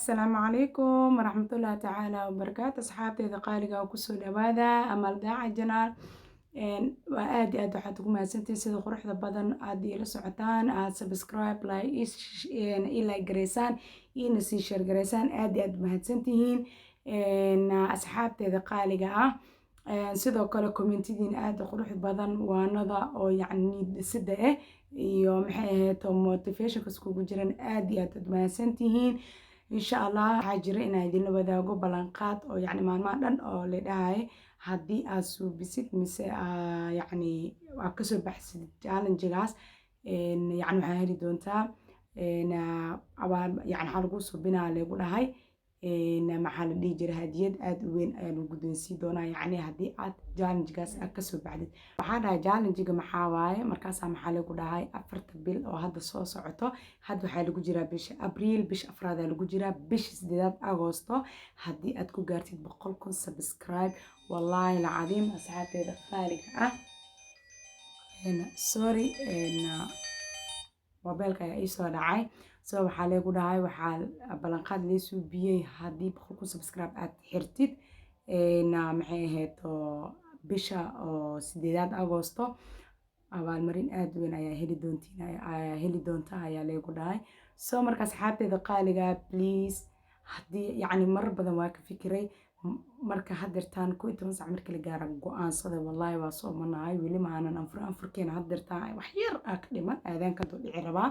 Asalaamu calaykum waraxmatullaahi tacaala wabarakaatu. Asxaabteyda qaaliga oo kusoo dhawaada Amal Daaca Channel. Waa aad iyo aad waxaad ugu mahadsantihiin sida quruxda badan aad iila socotaan, aad subscribe, like ii like gareysaan, iina sii share gareysaan. Aad iyo aad mahadsantihiin, asxaabteyda qaaliga ah. Sidoo kale comment-idiin aad u qurux badan, waanada oo yacni dhisida ah iyo, maxay ahayd, motivation-ka iskugu jiran, aad iyo aad mahadsantihiin. Insha Allah waxaa jira inaan idinla wadaago ballanqaad oo yacni maalmaha dhan oo la dhahay haddii aad suubisid mise yacni aad kasoo baxsid challenge-gaas, yacni waxaa heli doontaa abaal, yacni waxaa lagu suubinaa lagu dhahay, maxaa la dhihi jiray, hadiyad aad u weyn ayaa lagu guddoonsiin doonaa, yacni haddii aad challenge-gaas aad kasoo baxdid. Waxaa dhahay, challenge-ga maxaa waaye? Markaasaa maxaa lagu dhahay, 4ta bil oo hadda soo socoto. Hadda waxaa lagu jiraa bisha Abriil, bisha afraadaa lagu jiraa, bisha sideedaad Agosto haddii aad ku gaartid 100,000 subscribe. Wallaahi alcadiim, asxaabteeda qaaliga ah, sorry, mobeelka ayaa iisoo dhacay. So waxaa leegu dhahay, waxaa ballanqaad lee suubiyey haddii 100,000 subscribe aad xirtid, maxay ahayd, bisha oo sideedaad Agosto abaalmarin aad weyn ayaa heli doontiin, ayaa heli doonta ayaa leegu dhahay. So marka asxaabteeda qaaliga, please, haddii yacni marar badan waa ka fikiray. Marka haddeertaan 11 sac marka la gaara go-aansada, wallaahi waa soo manahay, weli ma aanan anfur, anfurkeena haddeertaan wax yar aa ka dhiman, aadaanka doo dhici rabaa.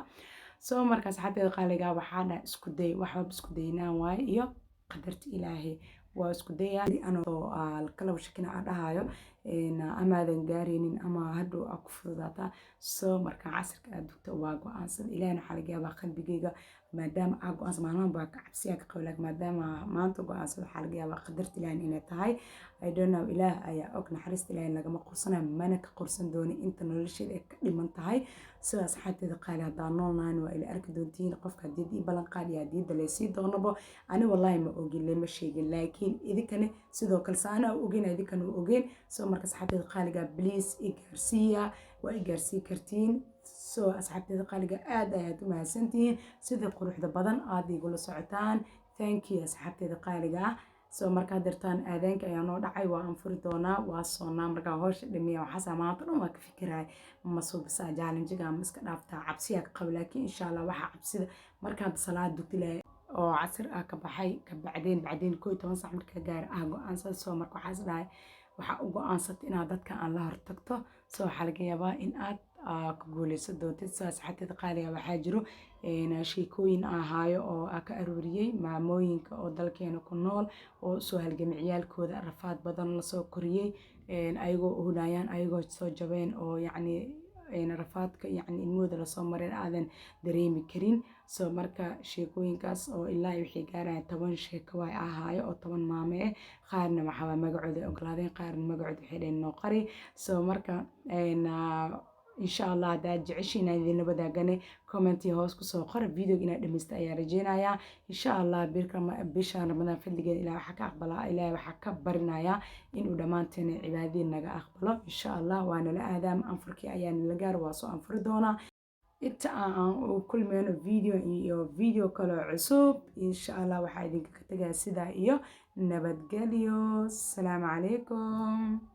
So marka asxaabteeda qaaliga, waxaa dhaha isku day, waxba isku daynaan waaye iyo qadarta Ilaahay. Waa isku daya anoo kalaba shakina aa dhahayo amaadan gaaraynin ama hadhow aa ku fududaataa. So marka casirka aad dugta waa go-aansada. Ilahina waxaa laga yaabaa qalbigeyga maadaama aa go-aansa, maalmahan baa ka cabsiyaa ka qabo, laakiin maadaama maanta go-aansada, waxaa laga yaabaa qadarta Ilaahin inay tahay. I don't know, Ilaah ayaa og. Naxariista Ilaahin lagama qursanayo, mana ka qorsan dooni inta nolosheeda ay ka dhiman tahay. Sidaas, asxaabteeda qaali, haddaan noolnahan waa ila arki doontiin qofka haddii ii ballan qaad iyo haddii daleysii doonabo. Ani wallaahi ma ogin, lama sheegin, laakiin idinkane sidoo kale saana ogeyn, idinkana u ogeyn. So marka asxaabteeda qaaliga, please i gaarsiiya, waa i gaarsii kartiin. So asxaabteeda qaaliga, aad ayaad u mahadsantihiin sida quruxda badan aad igula socotaan. Thank you, asxaabteeda qaaliga ah. So markaa dirtaan aadaanka ayaa noo dhacay, waa anfuri doonaa, waa soonaa. Markaa howsha dhamiya, waxaasa maanta dhan waa ka fikiraya, ma suubisaa challenge-ga ma iska dhaaftaa? Cabsiyaa ka qaba, laakiin insha Allah waxaa cabsida markaad salaad dugti lahay oo casir ah ka baxay ka bacdeen 11 sac markaa gaar ah go-aansada. So marka waxaas dhahay, waxaa u go-aansatay inaad dadka aan la hortagto. So waxaa laga yaabaa in aad ku guuleysan doontid. So asxaabteeda qaaliga, waxaa jiro sheekooyin ahaayo oo aa ka arooriyey maamooyinka oo dalkeena ku nool oo soo halgamay ciyaalkooda, rafaad badan lasoo koriyey, ayagoo oonayaan, ayagoo soo jabeen, oo yacni rafaadka yacni ilmahooda lasoo mareen aadan dareemi karin. So marka sheekooyinkaas oo ilaa waxay gaarayaan 10 sheeko waay ahaayo oo 10 maame ah. Qaarna waxaa magacooda ay ogolaadeen, qaarna magacooda waxay dhaheen noo qari. So marka insha Allah haddaad jeceshiin inaan idinla wadaagane, comment-ii hoos kusoo qora. Video-ga inaad dhammaysta ayaa rajeynayaa. Insha Allah bishan Ramadaan fadligeeda Ilaah waxaa ka aqbalaa, Ilaah waxaa ka barinayaa inuu dhammaanteena cibaadadii naga aqbalo insha Allah. Waa nala aadaama, anfurkii ayaa nala gaar, waa soo anfuri doonaa. Inta aan u kulmeyno video iyo video kaloo cusub, insha Allah waxaa idinkaga tegaya sidaa iyo nabadgelyo. Asalaamu calaykum.